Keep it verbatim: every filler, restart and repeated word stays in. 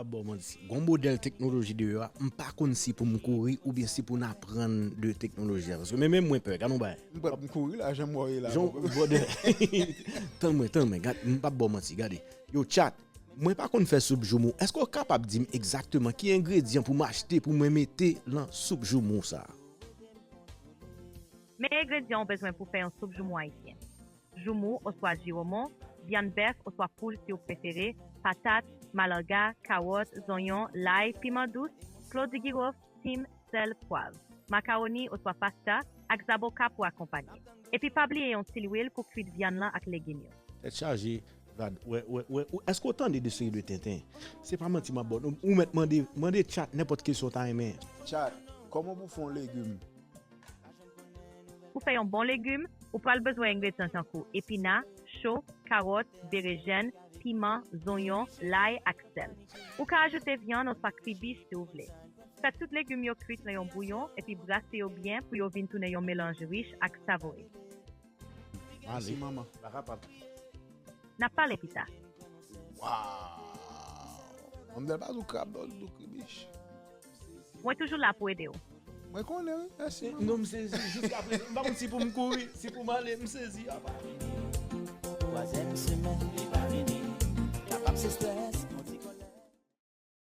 Ap ba w manti. Gon modèl teknoloji deyò a, m pa konn si pou m kouri oubyen si pou n aprann de teknoloji a. Paske men menm mwen pè, gad yon bagay. M prèt pou m kouri la, jan m wè w ye la. Jan Bob. Bòdè. Tann mwen, tann mwen, gad, m p ap ba w manti, gade. Yo, chat, mwen pa konn fè soup joumou. Èske w kapab di m egzakteman ki engredyan pou m achte pou mwen mete lan soup joumou sa a? Men engredyan w bezwen pou fè yon soup joumou ayisyen. Joumou oswa jiwomon, vyann bèf oswa poul si w prefere, patat, malanga, kawòt, zonyon, lay, piman dous, klodi giwof, tim, sèl, pwav, makawoni oswa pasta, ak zaboka pou akonpanye. Epi pa bliye yon ti lwil pou kwit vyann lan ak legim yo. Tèt chaje, Vlad, wè, wè, wè, ou, èske w tande de seri de tenten? Se pa manti m ap ba w. Ou mèt mande, mande chat nenpòt kesyon w ta renmen. Chat, kòman pou fè yon legim? Pou fè yon bon legim, ou pral bezwen engredyan tankou epina, cho, kawòt, berejèn, piman, zonyon, lay ak sèl. Ou ka ajoute vyann oswa kribich si w vle. Fè tout legim yo kwit nan yon bouyon epi brase yo byen pou yo vin tounen yon melanj rich ak savore. Mèsi manman. Pa kapab. N ap pale pita. Waw. Manmzèl pa di w krab non, li di w kribich. Mwen toujou la pou ede w. Mwen konnen wi, mèsi manman. Non, m sezi jiska prezan. M pa konn si pou m kouri, si pou m ale, m sezi apa. Twazyèm semèn li pa vini. Kapab se strès,